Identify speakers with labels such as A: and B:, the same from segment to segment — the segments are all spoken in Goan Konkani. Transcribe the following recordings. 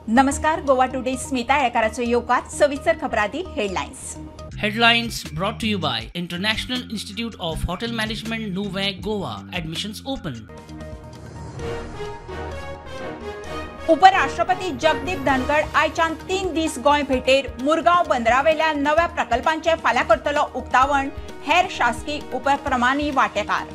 A: नमस्कार, गोवा टुडे स्मिता येळकाराचो येवकार. सविस्तर खबरादी headlines.
B: Headlines brought to you by International Institute of Hotel Management, Nuvem, Goa. Admissions open.
A: उपराष्ट्रपती जगदीप धनखड आयच्यान 3 दीस गोंय भेटेर. मुरगांव बंदरावेल्या नव्या प्रकल्पांचे फाल्यां करतलो उक्तावण. हेर शासकीय उपक्रमांनी वांटेकार.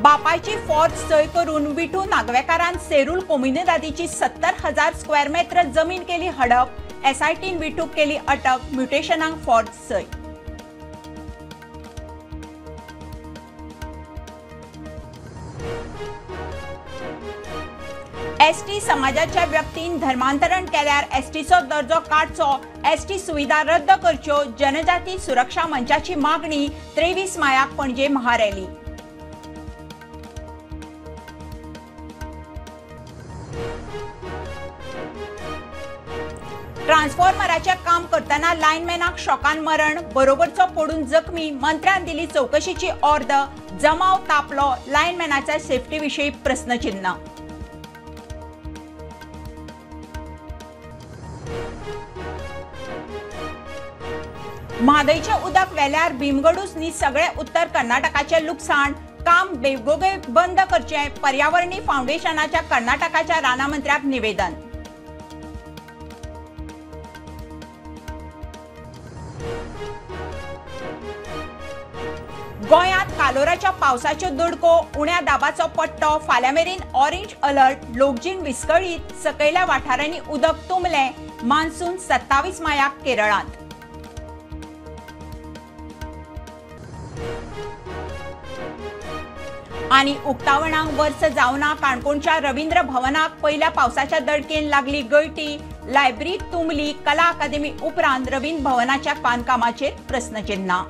A: बापायची फौज सय करून विठू नागवेकारान सेरूल कोमुनिदादीची 70,000 स्क्वेअर मेत्र जमीन केली हडप. एसआयटीन विठूक केली अटक. म्युटेशनाक फौज सय. एसटी समाजाच्या व्यक्तीन धर्मांतरण केल्यार एसटीचो दर्जो काडचो, एसटी सुविधा रद्द करच्यो, जनजाती सुरक्षा मंचाची मागणी. 23 मायाक पणजे महारॅली. ट्रान्सफॉर्मराचे काम करतना लायनमॅनाक शॉकान मरण, बरोबरचो पडून जखमी. मंत्र्यान दिली चवकशीची ऑर्द. जमाव तापलो. लायनमॅनाच्या सेफ्टी विशीं प्रस्नचिन्ह. म्हादयचें उदक वेल्यार भीमगडूच न्ही सगळे उत्तर कर्नाटकाचें लुकसाण. काम बेगोबेग बंद करचें, पर्यावरणी फावंडेशनाच्या कर्नाटकाच्या रानां मंत्र्याक निवेदन. गोंयांत कालोराच्या पावसाच्यो दडको, उण्या दाबाचो पट्टो. फाल्यां मेरेन ऑरेंज अलर्ट. लोकजीण विस्कळीत. सकयल्या वाठारांनी उदक तुंबलें. मान्सून 27 मायाक केरळांत. आनी उक्तावणाक वर्स जावना काणकोणच्या रवींद्र भवनाक पयल्या पावसाच्या दडकेन लागली गळटी. लायब्ररी तुंबली. कला अकादमी उपरांत रवींद्र भवनाच्या बांदकामाचेर प्रस्नचिन्ह.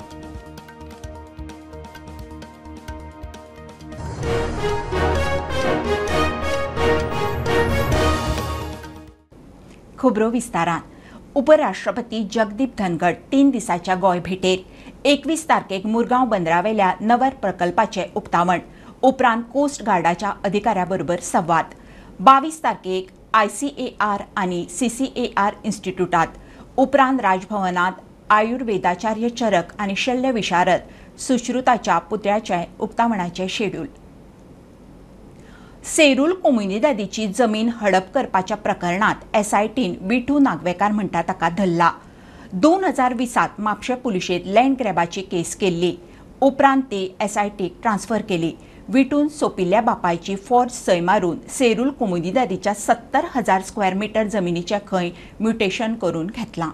A: खबरो विस्तारान. उपराष्ट्रपती जगदीप धनखड 3 दिसाच्या गोंय भेटेर. 21 तारखेक मुरगांव बंदरावेल्या नव्या प्रकल्पाचे उक्तावण. उपरांत कोस्ट गार्डाच्या अधिकाऱ्याबरोबर संवाद. 22 तारखेक ICAR आनी CCAR इन्स्टिट्यूटात. उपरांत राजभवनात आयुर्वेदाचार्य चरक आनी शल्य विशारद सुश्रुताच्या पुतळ्याचे उक्तावणाचे शेड्यूल. सेरूल कोमुनिदादीची जमीन हडप करपाच्या प्रकरणात एसआयटीन विठू नागवेकार म्हणटा ताका धरला. 2020 म्हापशें पुलिशेंत लँड ग्रॅबाची केस केल्ली. उपरांत ती एसआयटीक ट्रान्सफर केली. विठून सोंपिल्ल्या बापायची फौज सय मारून सेरूल कोमुनिदादीच्या 70,000 स्क्वेअर मिटर जमिनीचें खंय म्युटेशन करून घेतलां.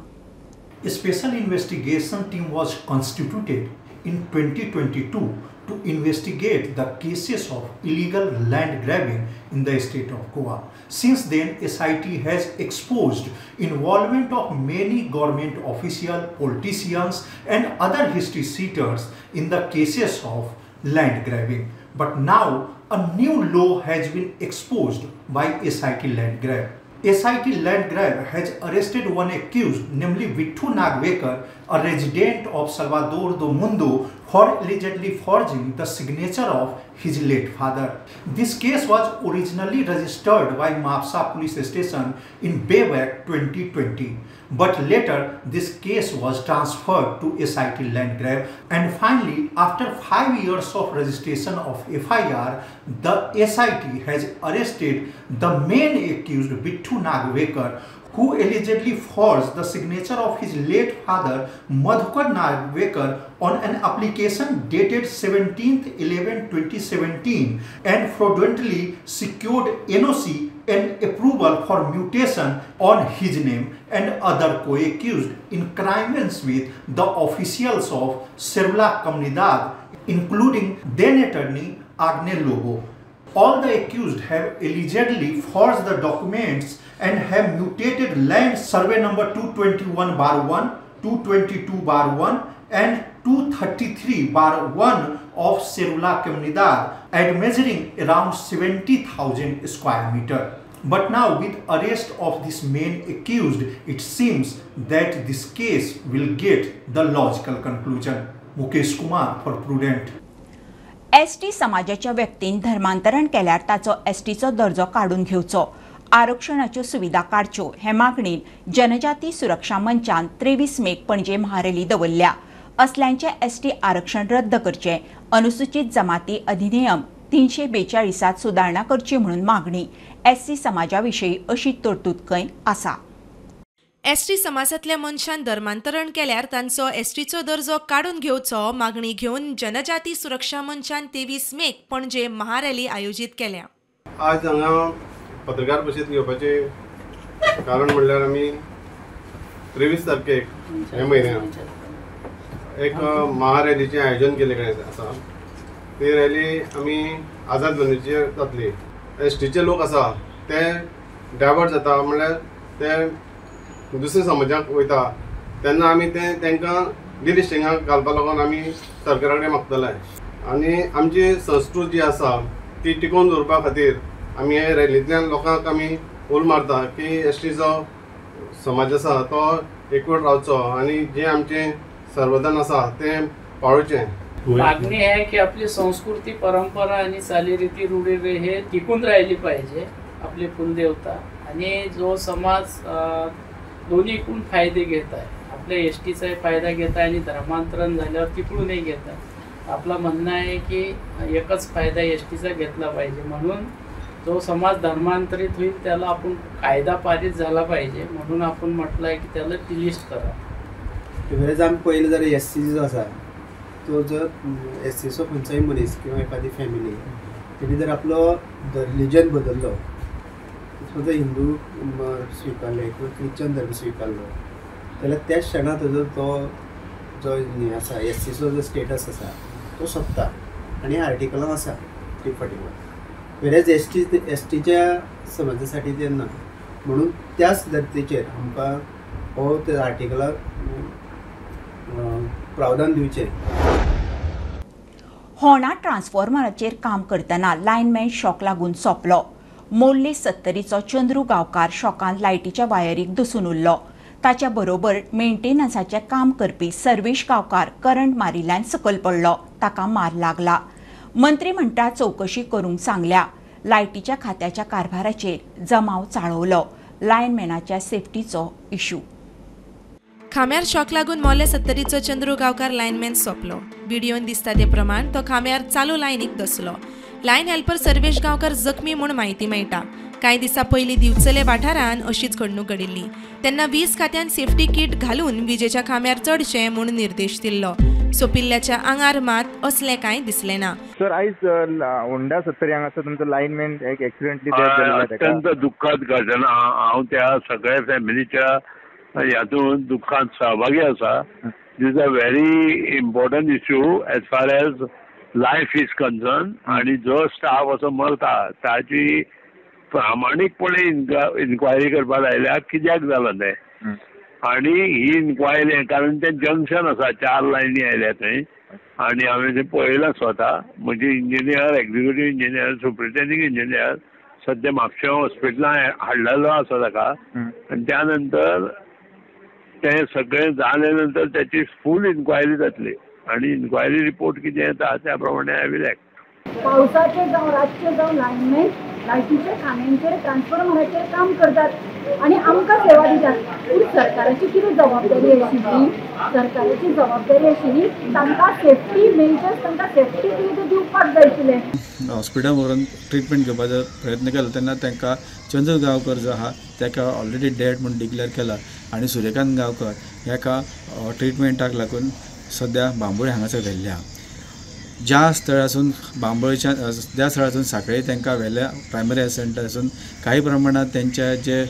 C: A special investigation team was constituted in 2022 to investigate the cases of illegal land grabbing in the state of Goa. Since then, SIT has exposed involvement of many government officials, politicians and other history sheeters in the cases of land grabbing. But now, a new law has been exposed by SIT land grab. SIT land grab has arrested one accused, namely Vithu Nagvekar, a resident of Salvador do Mundo, for allegedly forging the signature of his late father. This case was originally registered by Mapsa police station in Bayback 2020, but later this case was transferred to SIT land grab, and finally after 5 years of registration of FIR, the SIT has arrested the main accused Vithu Nagvekar, who allegedly forged the signature of his late father Madhukar Nagvekar on an application dated 17/11/2017 and fraudulently secured NOC and approval for mutation on his name and other co-accused in connivance with the officials of Serula Comunidad, including then attorney Agne Lobo. All the accused have allegedly forged the documents and have mutated land survey number 221/1, 222/1 and 233/1 of Serula Comunidad and measuring around 70,000 square meter. But now with arrest of this main accused, it seems that this case will get the logical conclusion. Mukesh Kumar for Prudent.
A: ST समाजाच्या व्यक्तीन धर्मांतरण केल्यार ताचो एसटीचो दर्जो काडून घेवचो, आरक्षणाच्यो सुविधा काडच्यो हे मागणीन जनजाती सुरक्षा मंचान 23 मेक पणजे महारॅली दवरल्या. असल्यांचे एसटी आरक्षण रद्द करचें, अनुसूचित जमाती अधिनियम 342 सुदारणा करची म्हणून मागणी. एससी समाजा विशीं अशी तरतूद खंय आसा.
D: एसटी समाजांतल्या मनशान धर्मांतरण केल्यार तांचो एसटीचो दर्जो काडून घेवचो मागणी घेवन जनजाती सुरक्षा मंचान 23 मेक पणजे महारॅली आयोजीत केल्या.
E: आज हांगा पत्रकार परिशद घेवपाचें कारण म्हणल्यार आमी 23 तारखेक हे म्हयन्याक एक महारॅलीचें आयोजन केल्लें आसा. ती रॅली आमी आझाद वेन्यूचेर जातली. एसटीचे लोक आसा ते डायवर्ट जाता, म्हणल्यार ते दुसऱ्या समाजाक वयता तेन्ना आमी ते तांकां डिलिस्टिंगाक घालपा लागून आमी सरकारा कडेन मागतले आनी आमची संस्कृती जी आसा ती टिकोवन दवरपा खातीर आमी हे रॅलींतल्यान लोकांक आमी उल मारता की एसटीचो समाज आसा तो एकवट रावचो आनी जें आमचें सर्वधन आसा तें पाळोवचें.
F: मागणी आहे की आपली संस्कृती, परंपरा आणि चालीरीती, रूढी हे टिकून राहिली पाहिजे, आपले कुलदेवता आणि जो समाज दोन्हीकडून फायदे घेत आहे, आपल्या एस टीचाही फायदा घेत आहे आणि धर्मांतरण झाल्यावर तिकडूनही घेत आहे. आपलं म्हणणं आहे की एकच फायदा एस टीचा घेतला पाहिजे, म्हणून जो समाज धर्मांतरित होईल त्याला आपण कायदा पारित झाला पाहिजे, म्हणून आपण म्हटलं आहे की त्याला डिलिस्ट करा.
G: वेळेस आमी पळयलें जाल्यार एस सी जो आसा तो जर एस सीचो खंयचोय मनीस किंवा एखादी फॅमिली तेणी जर आपलो रिलीजन बदललो, समजा हिंदू स्विकारले किंवा क्रिश्चन धर्म स्विकारलो जाल्यार त्याच क्षणा ताजो तो जो हें आसा एस सीचो जो स्टेटस आसा तो सोंपता आनी आर्टिकलान आसा 341. वेरेज एस टीच्या समाजा साठी ते ना, म्हणून त्याच धर्तेचेर आमकां हो त्या आर्टिकलाक प्रावधान दिवचें.
A: होणा ट्रान्सफॉर्मराचेर काम करतना लायनमॅन शॉक लागून सोंपलो. मोर्ली सत्तरीचो चंद्रू गांवकार शॉकान लायटीच्या वायरीक दसून उरलो. ताच्या बरोबर मेंटेनन्साचें काम करपी सर्वेश गांवकार करंट मारिल्ल्यान सकयल पडलो, ताका मार लागला. मंत्री म्हणटा चवकशी करूंक सांगल्या. लायटीच्या खात्याच्या कारभाराचेर जमाव चाळवलो. लायनमॅनाच्या सेफ्टीचो इशू.
D: खांब्यार शॉक लागून मोर्ले सत्तरीचो चंद्रू गांवकार लायनमॅन सोंपलो. व्हिडियोन दिसता ते प्रमाण तो खांब्यार चालू लायनीक दसलो. लायन हेल्पर सर्वेश गांवकर जखमी म्हूण म्हायती मेळटा. कांय दिसां पयलीं दिवचले वाठारांत अशीच घडणूक घडिल्ली तेन्ना वीज खात्यान सेफ्टी किट घालून विजेच्या खांब्यार चडचें म्हूण निर्देश दिल्लो. सोंपिल्ल्याच्या आंगार मात असलें कांय दिसलें ना.
H: सर, आयज होंडा सत्तरी हांगासर तुमचो लायनमॅन एक एक्सिडेंटली डेथ जाल्लो ताका.
I: अत्यंत दुःखद घटना. हांव त्या सगळ्या फॅमिलीच्या हातूंत दुःखांत सहभागी आसा. This a very important issue as far as life is concern. आणि जो स्टाफ असो मरता ताची प्रामाणीकपणे इन्क्वायरी करपाक लायल्या कित्याक जालां तें, आनी ही इन्क्वायरी कारण तें जंक्शन आसा, 4 लायनी आयल्या थंय आनी हांवें तें पळयलां स्वता. म्हणजे engineer, executive engineer, superintending engineer सद्या म्हापशें हॉस्पिटलान हाडलेलो आसा ताका, आनी त्या नंतर तें सगळें जाले नंतर त्याची फूल इन्क्वायरी जातली आनी इन्क्वायरी रिपोर्ट कितें येता त्या प्रमाणे I will act.
J: पावसाचे जावं रातचे जावं लायनमॅन लायटीच्या खांब्यांचेर ट्रान्सफॉर्मराचेर काम करतात आनी आमकां सेवा दितात. पूण सरकाराची कितें जबाबदारी आशिल्ली? सरकाराची जबाबदारी आशिल्ली तांकां सेफ्टी मेजर्स, तांकां सेफ्टी कितें दिवपाक जाय आशिल्लें.
K: हॉस्पिटल व्हरून ट्रिटमेंट घेवपाचो प्रयत्न केलो तेन्ना तांकां चंद्र गांवकर जो आहा ताका ऑलरेडी डेड म्हूण डिक्लेअर केला आनी सूर्यकांत गांवकर हाका ट्रिटमेंटाक लागून सद्या बांबोळे हांगासर व्हेल्ले आहा. ज्या स्थळासून बांबोळेच्या ज्या स्थळासून सांखळे तांकां व्हेल्या प्रायमरी हेल्थ सेंटरासून काही प्रमाणात त्यांच्या जे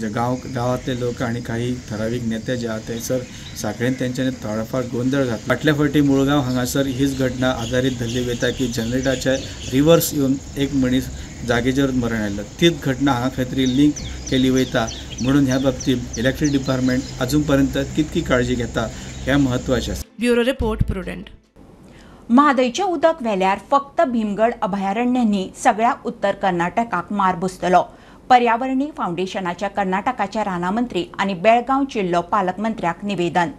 K: जे गांवांतले लोक आनी काही ठरावीक नेते जे आहा थंयसर सांखळेन तेंच्यांनी थोडोफार गोंदळ घातला. फाटल्या फावटी मुळगांव हांगासर हीच घटना आदारीत धरली वयता की जनरेटराच्या रिवर्स येवन एक मनीस जागेचेर मरण आयलो. तीच घटना हांगा खंय तरी लिंक केली वयता, म्हणून ह्या बाबतींत इलेक्ट्रीक डिपार्टमेंट अजून पर्यंत कितकी काळजी घेता हें म्हत्वाचें आसा.
D: Bureau report, Prudent.
A: म्हादयचें उदक व्हेल्यार फक्त भीमगड अभयारण्य न्ही, सगळ्या उत्तर कर्नाटकाक मार बसतलो. पर्यावरणी फावंडेशनाच्या कर्नाटकाच्या रानामंत्री आनी बेळगांव जिल्लो पालकमंत्र्याक निवेदन.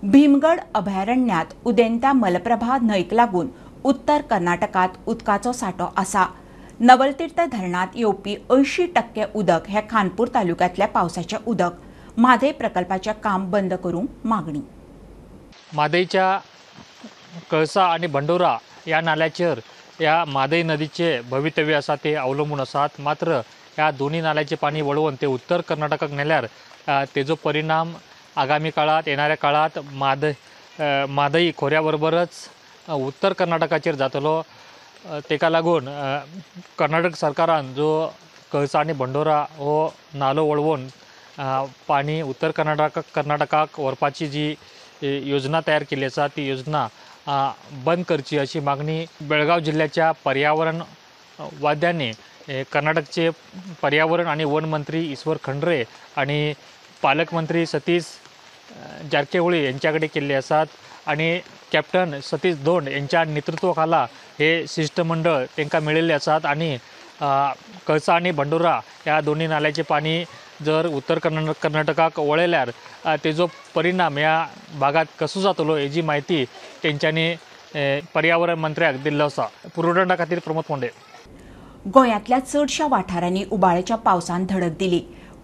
A: भीमगड अभयारण्यांत उदेंत्या मलप्रभा न्हंयक लागून उत्तर कर्नाटकात उदकाचो सांठो आसा. नवलतीर्थ धरणांत येवपी 80% उदक हे खानपूर तालुक्यांतल्या पावसाचें उदक. म्हादय प्रकल्पाचें काम बंद करूंक मागणी.
L: म्हादयच्या कळसा आनी बंडोरा ह्या नाल्याचेर ह्या म्हादय नदीचे भवितव्य आसा ते अवलंबून आसात. मात्र ह्या दोन्ही नाल्याचें पाणी वळोवन ते उत्तर कर्नाटकाक नेल्यार तेजो परिणाम आगामी काळात येणाऱ्या काळात म्हादय खोऱ्या बरोबरच उत्तर कर्नाटकाचेर जातलो. तेका लागून कर्नाटक सरकारान जो कळसा आनी बंडोरा हो नालो वळोवन पाणी उत्तर कर्नाटकाक व्हरपाची जी योजना तयार केल्ली आसा ती योजना बंद करची अशी मागणी बेळगांव जिल्ह्याच्या पर्यावरण वाद्यांनी कर्नाटकचे पर्यावरण आणि वन मंत्री ईश्वर खंडरे आणि पालकमंत्री सतीश जारकेहोळी यांच्याकडे केले आसात आणि कॅप्टन सतीश धोंड यांच्या नेतृत्वाखाला हे शिष्टमंडळ तांकां मेळिल्ले आसात. आणि कळसा आणि बंडोरा ह्या दोन्ही नाल्याचें पाणी जर उत्तर कर्नाटकाक वळयल्यार तेजो परिणाम ह्या भागात कसो जातलो हेजी म्हायती तेंच्यांनी पर्यावरण मंत्र्याक दिल्लो आसा. पुरवठा खातीर प्रमोद मोंडे.
A: गोंयांतल्या चडशा वाठारांनी उबाळ्याच्या पावसान धडक दिली.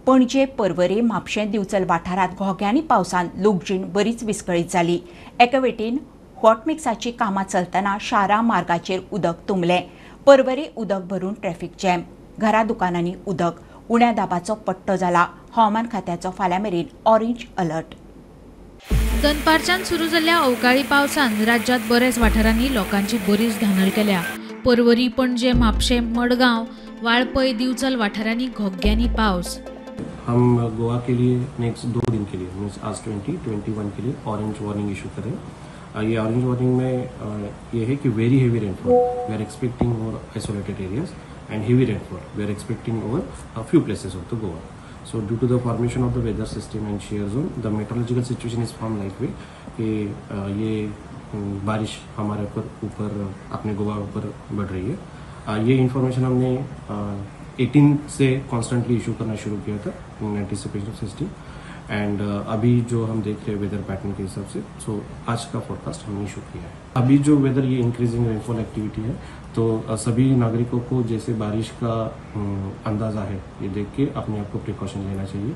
A: पणजे, पर्वरे, म्हापशें, दिवचल वाठारांत घोग्यांनी पावसान लोकजीण बरीच विस्कळीत जाली. एके वटेन हॉटमिक्साची कामां चलतना शारा मार्गाचेर उदक तुंबलें. पर्वरे उदक भरून ट्रॅफिक जॅम, घरा दुकानांनी उदक, उण्या दाबाचो पट्टो जाला. हवामान खात्याचो फाल्यां मेरेन ऑरेंज अलर्ट.
M: दनपारच्यान सुरू जाल्ल्या अवकाळी पावसान राज्यांत बऱ्याच वाठारांनी लोकांची बरीच धानल केल्या. पर्वरी, पणजे, म्हापशें, मडगांव, वाळपय, दिवचल वाठारांनी घोग्यांनी पावस.
N: हम गोवा के लिए नेक्स्ट 2 दिन के लिए मीन्स आज 20, 21 के लिए ऑरेंज वार्निंग इशू करें. ये ऑरेंज वार्निंग में ये है कि very heavy rainfall we are expecting over isolated areas and heavy rainfall we are expecting over a few places of the Goa. So due to the formation of the weather system and shear zone the meteorological situation is form like way कि ये बारिश हमारे ऊपर अपने गोवा ऊपर बढ़ रही है. ये इन्फॉर्मेशन हमने 18 से कॉन्स्टेंटली इशू करना शुरू किया था in anticipation of system and अभी जो हम देख रहे हैं वेदर पैटर्न के हिसाब से सो आज का फोरकास्ट हमने इशू किया है. अभी जो वेदर ये इंक्रीजिंग रेनफॉल एक्टिविटी है तो सभी नागरिकों को जैसे बारिश का अंदाज़ा है ये देख के अपने आप को प्रिकॉशन लेना चाहिए.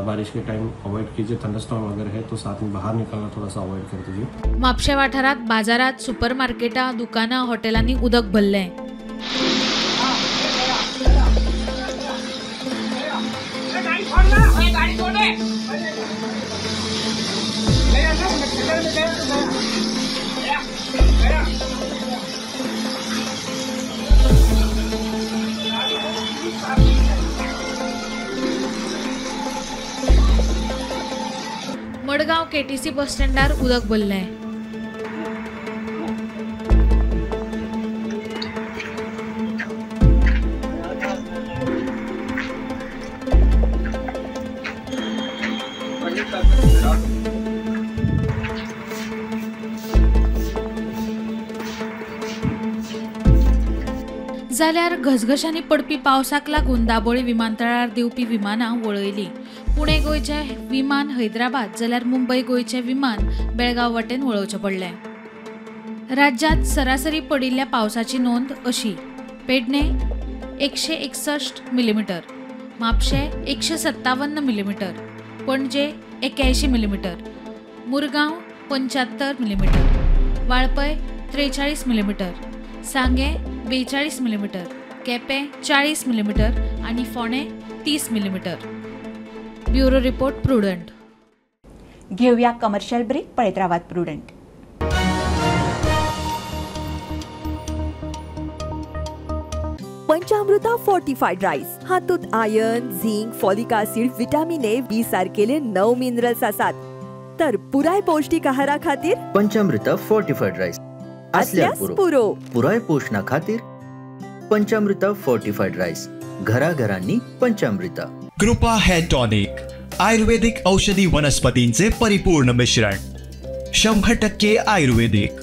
N: बारिश के टाइम अवॉइड कीजिए. थंडरस्टॉर्म अगर है तो साथ में बाहर निकलना थोड़ा सा अवॉइड कर दीजिए.
M: म्हापशें वाठारांत बाजारात, सुपरमार्केटां, दुकानां, हॉटेलांनी उदक भरलें. मडगांव केटीसी बस स्टँडार उदक भरलें. जाल्यार घसघशांनी पडपी पावसाक लागून दाबोळी विमानतळार देंवपी विमानां वळयलीं. पुणे गोंयचें विमान हैदराबाद जाल्यार मुंबय गोंयचें विमान बेळगांव वटेन वळोवचें पडलें. राज्यांत सरासरी पडिल्ल्या पावसाची नोंद अशी: Pernem 161 millimetre, Mapusa 157 millimetre, Panaji 81 millimetre, Mormugao 75 millimetre, Valpoi 43 millimetre, Sanguem 42 millimetre, Quepem 40 millimetre आनी Ponda 30 millimetre. Bureau report, Prudent.
A: घेऊया कमर्शियल ब्रेक. पळयत रावात प्रुडंट.
O: पंचामृता फोर्टिफाईड राईस हातूंत iron, zinc, folic acid, vitamin A, B सारकेले 9 मिनरल्स आसात. तर पुराय पौष्टिक आहारा खातीर
P: पंचामृता फोर्टिफाईड राईस आसल्यार पुरो. पुराय पोषणा खातीर पंचामृता फोर्टिफाईड राईस, घराघरांनी पंचामृता.
Q: कृपा हेअर टॉनिक, आयुर्वेदिक औषधी वनस्पतींचे परिपूर्ण मिश्रण, 100% आयुर्वेदिक.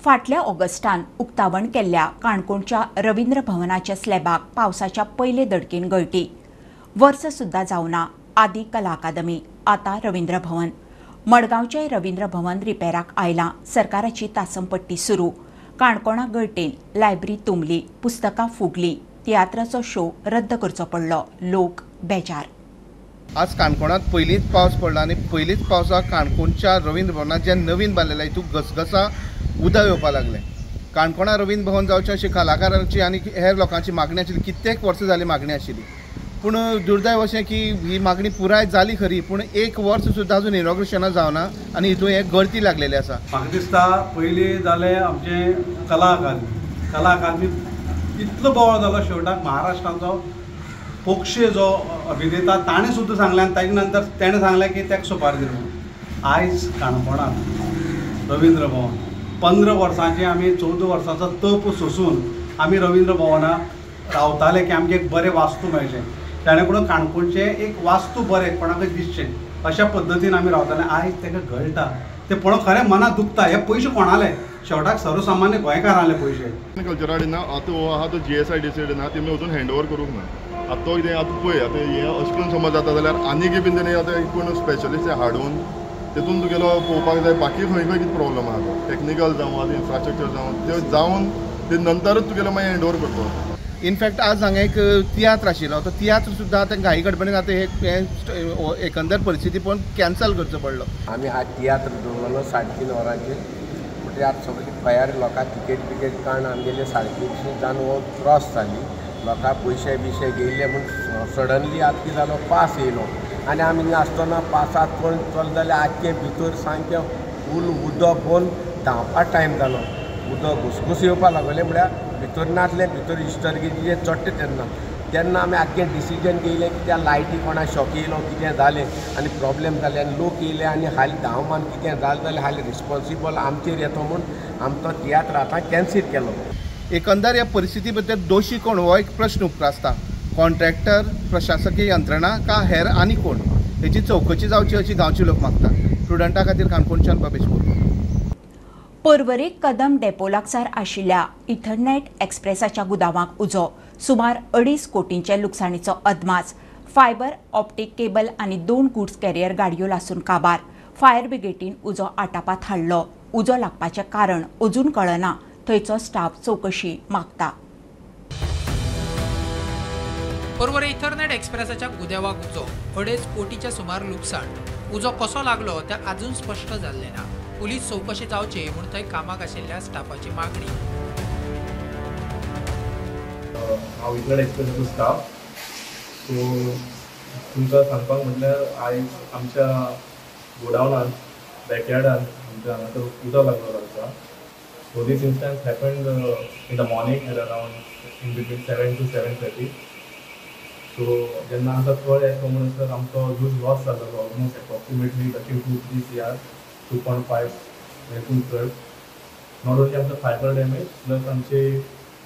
A: फाटल्या ऑगस्टान उक्तावण केल्ल्या काणकोणच्या रवींद्र भवनाच्या स्लॅबाक पावसाच्या पयले दडकेन गळटी. वर्स सुद्दां जावना आदी कला अकादमी. आतां रवींद्र भवन. मडगांवचें रवींद्र भवन रिपेराक आयलां. सरकाराची तासमपट्टी सुरू. काणकोणा गळटेन लायब्री तुंबली, पुस्तकां फुगली, तियात्राचो शो रद्द करचो पडलो. लोक बेजार.
R: आज काणकोणांत पयलींच पावस पडला आनी पयलींच पावसाक काणकोणच्या रवींद्र भवनांत जें नवीन बांदलेलें हितून घसघसा उदक येवपाक लागलें. काणकोणा रवींद्र भवन जावचें अशी कलाकारांची आनी हेर लोकांची मागणी आशिल्ली, कित्येक वर्सां जाली मागणी आशिल्ली. पूण दुर्दैव अशें की ही मागणी पुराय जाली खरी, पूण एक वर्स सुद्दां अजून इनॉग्रेशनां जावना आनी हितून हें गर्दी लागलेली आसा.
S: म्हाका दिसता पयलीं जालें आमचें कला अकादमी. कला अकादमी इतलो बोवाळ जालो, शेवटाक महाराष्ट्राचो पोक्षे जो अभिनेता ताणें सुद्दां सांगलें आनी ताजे नंतर तेणें सांगलें की ताका सुपार दिलो म्हणून. आयज काणकोणांत रवींद्र भवन 15 वर्सांचे आमी 14 वर्सांचो तप सोसून आमी रवींद्र भवनाक रावताले की आमचें एक बरें वास्तू मेळचें, जाणे करून काणकोणचें एक वास्तू बरें कोणाकय दिसचें अशा पद्दतीन आमी रावताले. आयज ताका गळटा तें पळोवन खरें मनाक दुखता. हे पयशे कोणाले? शेवटाक सर्वसामान्य गोंयकारांले पयशे.
T: कल्चरा ना आतां हो आहा तो GSIDC ना, तेमी अजून हँड ओवर करूंक ना. आतां तो कितें आतां पळय आतां हें अशें करून समज जाता जाल्यार आनीक बीन तेणी आतां कोण स्पेशलिस्ट हाडून तेतून तुगेलो पळोवपाक जाय बाकी खंय खंय कितें प्रॉब्लम आहा तो टॅक्निकल जावं आतां इन्फ्रास्ट्रक्चर जावं ते जावन ते नंतरूच तुगेलो मागीर हँड ओवर करतलो.
R: इनफॅक्ट आज हांगा एक तियात्र आशिल्लो, तो तियात्र सुद्दां आतां घाई गडबडीन आतां हे एकंदर परिस्थिती पळोवन कॅन्सल करचो पडलो.
U: आमी आज तियात्र दवरलो 3.5 वरांचेर, म्हणजे आज सगळी तयारी लोकांक तिकेट बिकेट काडून आमगेले 3:30 जावन हो क्रॉस जाली. लोकांक पयशे बियशे घेयले म्हूण सडनली आतां कितें जालो पास येयलो आनी आमी आसतना पासाक कोण चल जाल्यार आख्खें भितर सामकें फूल उदक पळोवन धांवपा टायम जालो. उदक घुसघूस येवपाक लागलें, म्हळ्यार भितर नासलें, भितर इश्टरगेजीचेर चडटा तेन्ना तेन्ना आमी आख्खें डिसिजन घेयलें की त्या लायटी कोणा शॉक येयलो कितें जालें आनी प्रॉब्लेम जालें आनी लोक येयले आनी हालीं धांव मान कितें जालें जाल्यार हालीं रिस्पोन्सिबल आमचेर येतो म्हूण आमचो तियात्र आतां कॅन्सील केलो.
R: एकंदर ह्या परिस्थिती बद्दल दोशी कोण हो एक प्रश्न उप्रासता. कॉन्ट्रॅक्टर, प्रशासकीय यंत्रणा का हेर आनी कोण, हेची चवकशी जावची अशी गांवचे लोक मागता. प्रुडंटा खातीर काणकोणच्यान बाबेश बोरकर.
A: पर्वरी कदम डेपो लागसार आशिल्ल्या इथरनेट एक्सप्रेसाच्या गुदावांक उजो. सुमार 2.5 कोटींच्या लुकसाणीचो अदमास. फायबर ऑप्टीक केबल आनी 2 गुड्स कॅरियर गाडयो लासून काबार. फायर ब्रिगेडीन उजो आटापात हाडलो. उजो लागपाचें कारण अजून कळना. थंयचो स्टाफ चवकशी मागता.
V: पर्वरी इथरनेट एक्सप्रेसाच्या गुदेवाक उजो, 2.5 कोटीच्या सुमार लुकसाण. उजो कसो लागलो तें अजून स्पश्ट जाल्लें ना. पुलीस चवकशी जावची म्हूण थंय कामाक आशिल्ल्या स्टाफाची मागणी.
W: हांव इथरनेट एक्सप्रेसाचो स्टाफ. सो तुमकां सांगपाक म्हटल्यार आयज आमच्या गोडावनान बॅकयार्डान आमच्या हांगासर उदक लागलो आसा. So this instance happened in the morning at around in between 7 to 7:30. So जेन्ना आमकां कळ्ळें तो म्हणसर आमचो ह्यूज लॉस जाल्लो, ऑलमोस्ट एप्रॉक्सिमेटली 32-3 CR, 2.5 हेकून चड. Not only आमचो फायबर डॅमेज प्लस आमचे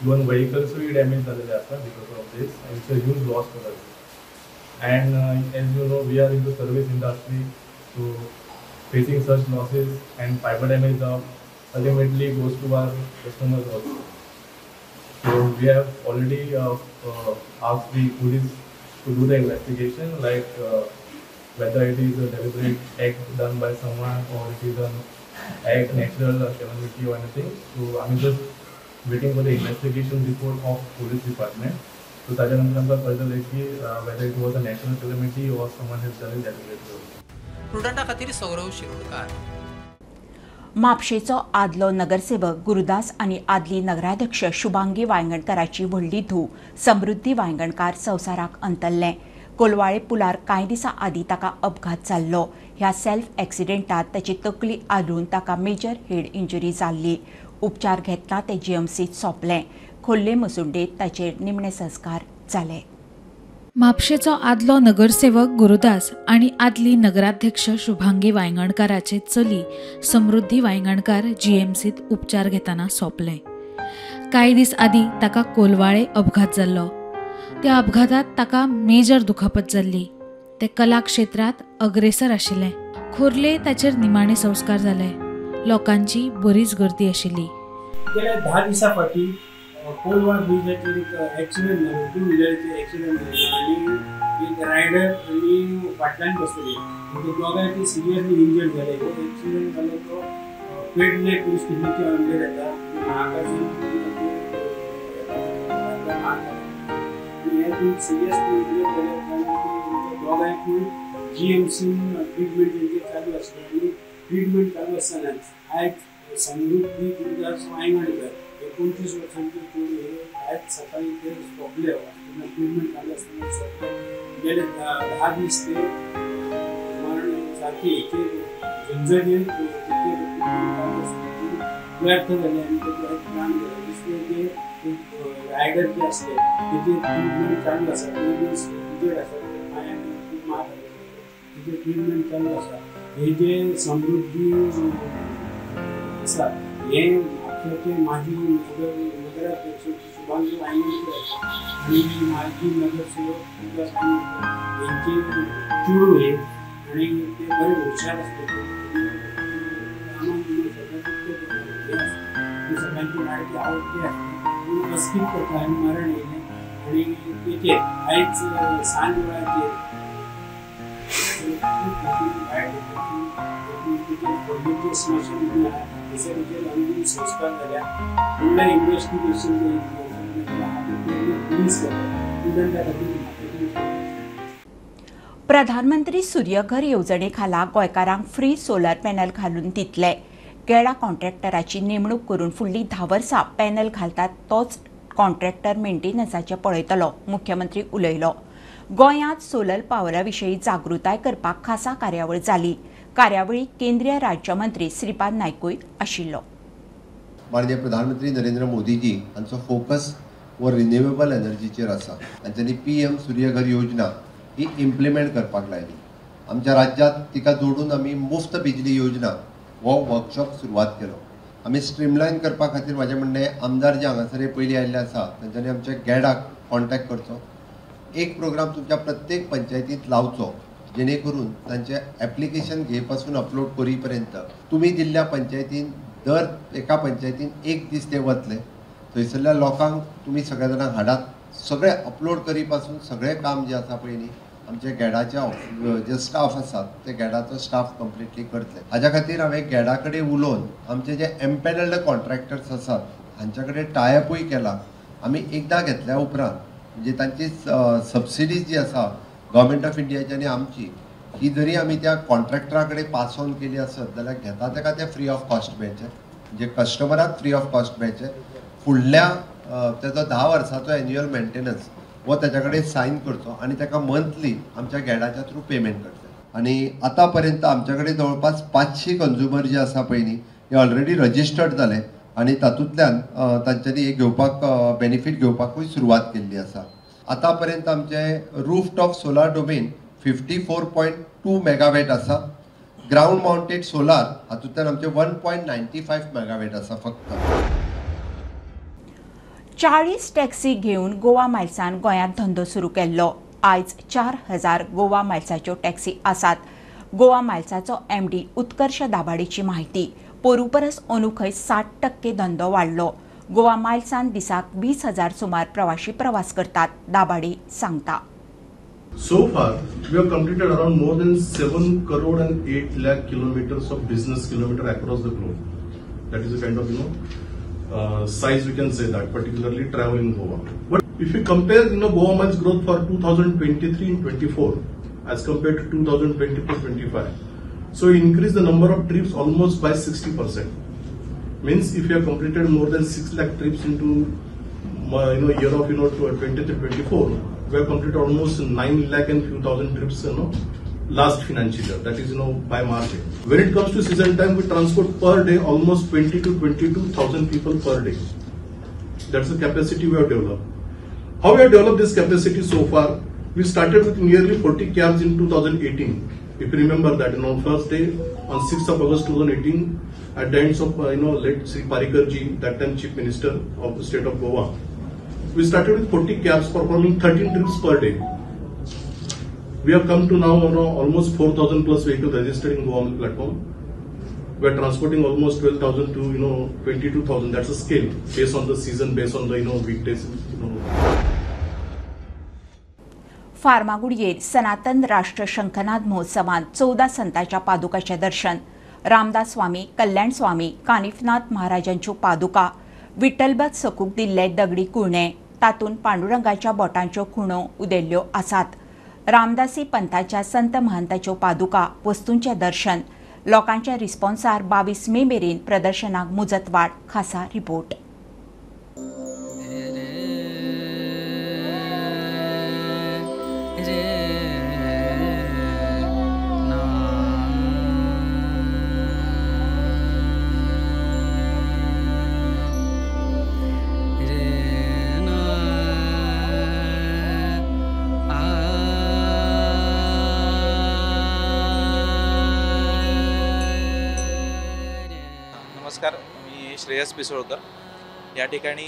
W: इवन व्हेकल्सूय डॅमेज जाल्ले आसा because of this. It's a huge loss for us. And as you know we are in the service industry, so facing such losses and fibre damage जावप ultimately goes to our customers also. So we have already asked the police to do the investigation, like whether it is a deliberate act done by someone or it is an act natural calamity or anything. So I'm just waiting for the investigation report of police department. So ताच्या नंतर आमकां कळटलें की whether it was a natural calamity or someone has done it deliberately.
V: प्रुडंटा खातीर सौरव शिरोडकार.
A: म्हापशेचो आदलो नगरसेवक गुरुदास आनी आदली नगराध्यक्ष शुभांगी वायंगणकाराची व्हडली धूव समृद्धी वायंगणकार संवसाराक अंतरलें. कोलवाळे पुलार कांय दिसां आदीं ताका अपघात जाल्लो. ह्या सेल्फ एक्सिडेंटात ताची तकली आदळून ताका मेजर हेड इंजुरी जाल्ली. उपचार घेतना तें जीएमसीत सोंपलें. खोल्ले मसुंडेत ताचेर निमणे संस्कार जाले.
M: म्हापशेचो आदलो नगरसेवक गुरुदास आनी आदली नगराध्यक्ष शुभांगी वायंगणकाराचे चली समृद्धी वायंगणकार जीएमसीत उपचार घेतना सोंपलें. कांय दीस आदीं ताका कोलवाळे अपघात जाल्लो. त्या अपघातात ताका मेजर दुखापत जाल्ली. ते कला क्षेत्रांत अग्रेसर आशिल्लें. खोर्ले ताचेर निमाणे संस्कार जाले. लोकांची बरीच गर्दी आशिल्ली.
X: गेल्या 10 दिसां फाटीं कोलवाळ ब्रिजाचेर एक एक्सिडेंट जालो, टू व्हिलराचेर एक्सिडेंट जालो आनी
B: एक रायडर आनी फाटल्यान बसलेली, दोगांय ती सिरियसली इंजर्ड जाले. एक्सिडंट जालो तो पेडणे पुलीस स्टेशनाच्या अंडर येता. महाकासून हे खूब सिरियसली इंजर्ड जाले उपरांत दोगांयकूय GMC treatment तेंचेर चालू आसली आनी ट्रिटमेंट चालू आसतनाच आयज समृद्धी गुरुदास वायंगणकर 29 वर्सांचे चेडूं हे आयज सकाळी ते सोंपले. ट्रिटमेंट चालू आसतना सोंपले. गेले 10 दीस ते मरण सारकी हेचेर झंझणीर व्यर्थ जाले आनी ते प्राण गेले. दुसरे जे रायडर जे आसले तेजेर ट्रिटमेंट चालू आसा, ते इंजर्ड आसा, ते पांयांक खूब मार तेजेर ट्रिटमेंट चालू आसा. हे जे समृद्धी आसा हे म्हापशेचे माजी नगराध्यक्ष शुभांगी वायंगणकर आनी माजी नगरसेवक गुरुदास वायंगणकर हेंचे चेडूं हे आनी ते बरे हुशार आसले. कामाक सगळ्यांचे हे आसता, सगळ्यांचे लाडके आवडटे आसले पूण अस्कीत प्रकारान मरण येयलें आनी तेचेर आयज सांज वेळाचेर खूब स्मशान आहा थंयसर तेचेर अंतीम संस्कार जाल्या. फुडलें इन्वेस्टिगेशन पुलीस करता त्या खातीर.
A: प्रधानमंत्री सूर्यघर येवजणे खाला गोंयकारांक फ्री सोलर पॅनल घालून दितले. गेडा कॉन्ट्रॅक्टराची नेमणूक करून फुडलीं 10 वर्सां पॅनल घालतात तोच कॉन्ट्रॅक्टर मेंटेनन्साचें पळयतलो, मुख्यमंत्री उलयलो. गोंयांत सोलर पावरा विशीं जागृताय करपाक खासा कार्यावळ जाली. कार्यावळीक केंद्रीय राज्यमंत्री श्रीपाद नायकूय आशिल्लो.
C: माननीय प्रधानमंत्री नरेंद्र मोदीजी हांचो फोकस हो रिन्युएबल एनर्जीचेर आसा आनी तांणी PM Surya Ghar योजना ही इम्प्लिमेंट करपाक लायली. आमच्या राज्यांत तिका जोडून आमी मुफ्त बिजली योजना हो वर्कशॉप सुरवात केलो. आमी स्ट्रीमलायन करपा खातीर म्हाजें म्हणणें आमदार जे हांगासर पयलीं आयिल्ले आसा तांच्यांनी आमच्या गॅडाक कॉन्टॅक्ट करचो. एक प्रोग्राम तुमच्या प्रत्येक पंचायतींत लावचो जेणे करून तांचे एप्लिकेशन घे पासून अपलोड करी पर्यंत तुमी दिल्ल्या पंचायतीन दर एका पंचायतीन एक दीस ते वतले. थंयसरल्या लोकांक तुमी सगळ्या जाणांक हाडात. सगळें अपलोड करी पासून सगळें काम जें आसा पळय न्ही आमचे गॅडाचे जे स्टाफ आसात ते गॅडाचो स्टाफ कंप्लिटली करतले. हाज्या खातीर हांवें गॅडा कडेन उलोवन आमचे जे एम्पॅनल्ड कॉन्ट्रॅक्टर्स आसात हांच्या कडेन टायअपूय केला. आमी एकदां घेतल्या उपरांत म्हणजे तांची सबसिडी जी आसा गव्हर्मेंट ऑफ इंडियाची आनी आमची ही जरी आमी त्या कॉन्ट्रॅक्टरा कडेन पास ऑन केली आसत जाल्यार घेता ताका ते फ्री ऑफ कॉस्ट मेळचें, म्हणजे कस्टमराक फ्री ऑफ कॉस्ट मेळचें. फुडल्या तेजो 10 वर्साचो एन्युअल मेंटेनन्स हो ताच्या कडेन सायन करचो आनी ताका मंथली आमच्या गॅडाच्या थ्रू पेमेंट करचें. आनी आतां पर्यंत आमच्या कडेन जवळपास 500 कंज्युमर जे आसा पळय न्ही हे ऑलरेडी रजिस्टर्ड जाले आनी तातूंतल्यान तांच्यांनी हे घेवपाक बेनिफीट घेवपाकूय सुरवात केल्ली आसा. आतां पर्यंत आमचे रूफटॉप सोलार डोमेन 54.2 मेगावॅट आसा. ग्रावंड मावंटेड सोलार हातूंतल्यान आमचे 1.95 मेगावॅट आसा फक्त.
A: 40 टॅक्सी घेवन गोवा मायल्सान गोंयांत धंदो सुरू केल्लो. आयज 4000 गोवा मायल्साच्यो टॅक्सी आसात. गोवा मायल्साचो MD उत्कर्ष दाभाडेची माहिती. पोरू परस अंदू खंय 60% धंदो वाडलो. गोवा मायल्सान दिसाक 20,000 सुमार प्रवाशी प्रवास करतात, दाभाडे सांगता.
E: So far, we have completed around more than 7 crore and 8 lakh kilometers of business kilometer across the globe. That is a kind of, size we can say that, particularly travel in Goa. But if you compare, Goa Miles growth for 2023 and 24 as compared to 2024-25, so we increased the number of trips almost by 60%. Means if you have completed more than 6 lakh trips into year of 23-24, we have completed almost 9 lakh and few thousand trips last financial year, that is by March end. When it comes to season time, we transport per day almost 20 to 22,000 people per day. That's the capacity we have developed. How we have developed this capacity so far? We started with nearly 40 cabs in 2018. If you remember that, first day on 6th of August 2018, at the hands of late Sri Parrikar ji, that time Chief Minister of the state of Goa, we started with 40 cabs performing 13 trips per day. We have come to now almost 4,000 plus vehicles registered in Goa platform. We are transporting almost 12,000 to 22,000. That's a scale based on the season, based on the weekdays.
A: फार्मागुडयेर सनातन राष्ट्र शंखनाद महोत्सवांत 14 संतांच्या पादुकाचें दर्शन. रामदास स्वामी, कल्याण स्वामी, कानिफनाथ महाराजांच्यो पादुका, विठ्ठलभट सकूक दिल्ले दगडी कुणे, तातूंत पांडुरंगाच्या बोटांच्यो खुणो उदेल्ल्यो आसात. रामदासी पंथाच्या संत महंताच्यो पादुका, वस्तूंचें दर्शन. लोकांच्या रिस्पॉन्सार 22 मे मेरेन प्रदर्शनाक मुजतवाड. खासा रिपोर्ट.
F: नमस्कार, मी श्रेयस पिसोळकर. या ठिकाणी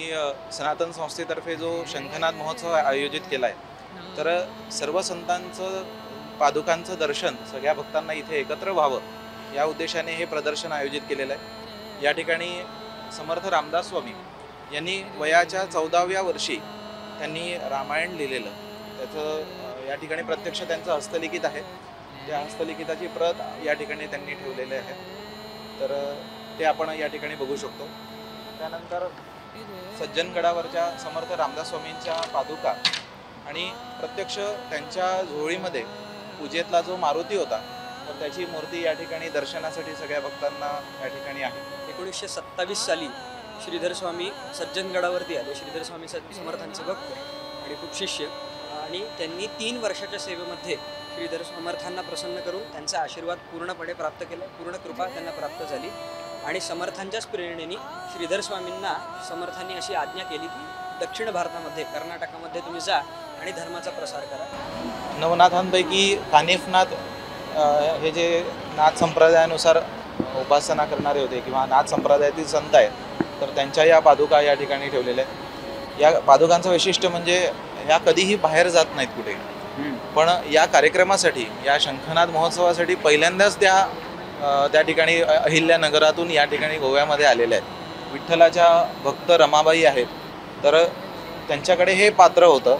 F: सनातन संस्थेतर्फे जो शंखनाद महोत्सव आयोजित केला आहे, तर सर्व संतांचं पादुकांचं दर्शन सगळ्या भक्तांना इथे एकत्र व्हावं या उद्देशाने हे प्रदर्शन आयोजित केलेलं आहे. या ठिकाणी समर्थ रामदास स्वामी यांनी वयाच्या 14व्या वर्षी त्यांनी रामायण लिहिलेलं, त्याचं या ठिकाणी प्रत्यक्ष त्यांचं हस्तलिखित आहे. त्या हस्तलिखिताची प्रत या ठिकाणी त्यांनी ठेवलेली आहे, तर ते आपण या ठिकाणी बघू शकतो. त्यानंतर सज्जनगडावरच्या समर्थ रामदास स्वामींच्या पादुका आणि प्रत्यक्ष त्यांच्या झोळीमध्ये पूजेतला जो मारुती होता तर त्याची मूर्ती या ठिकाणी दर्शनासाठी सगळ्या भक्तांना या ठिकाणी आहे.
G: 1927 साली श्रीधर स्वामी सज्जनगडावरती आले. श्रीधर स्वामी समर्थांचे भक्त आणि खूप शिष्य, आणि त्यांनी 3 वर्षाच्या सेवेमध्ये श्रीधर समर्थांना प्रसन्न करून त्यांचा आशीर्वाद पूर्णपणे प्राप्त केला. पूर्ण कृपा त्यांना प्राप्त झाली आणि समर्थांच्याच प्रेरणेने श्रीधर स्वामींना समर्थांनी अशी आज्ञा केली की दक्षिण भारतामध्ये कर्नाटकामध्ये तुम्ही जा आणि धर्माचा प्रसार करा.
F: नवनाथांपैकी कानिफनाथ हे जे नाथ संप्रदायानुसार उपासना करणारे होते किंवा नाथ संप्रदायातील संत आहेत, तर त्यांच्या या पादुका या ठिकाणी ठेवलेल्या आहेत. या पादुकांचं वैशिष्ट्य म्हणजे ह्या कधीही बाहेर जात नाहीत कुठे, पण या कार्यक्रमासाठी, या शंखनाद महोत्सवासाठी पहिल्यांदाच त्या त्या ठिकाणी अहिल्यानगरातून या ठिकाणी गोव्यामध्ये आलेल्या आहेत. विठ्ठलाच्या भक्त रमाबाई आहेत, तर त्यांच्याकडे हे पात्र होतं,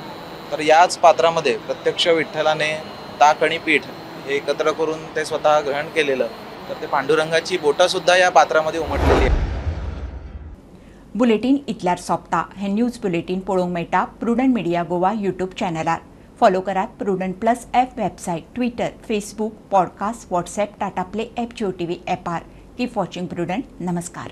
F: तर याच पात्रामध्ये प्रत्यक्ष विठ्ठलाने ताक आणि पीठ हे एकत्र करून ते स्वतः ग्रहण केलेलं, तर ते पांडुरंगाची बोटंसुद्धा या पात्रामध्ये उमटलेली आहे.
A: बुलेटीन इतल्यार सोंपता. हे न्यूज बुलेटीन पळोवंक मेळटा प्रुडंट मिडिया गोवा यूट्यूब चॅनलार. फॉलो करात Prudent plus app, website, Twitter, Facebook, podcast, WhatsApp, Tata Play app, Jio TV ॲपार. Keep watching Prudent. नमस्कार.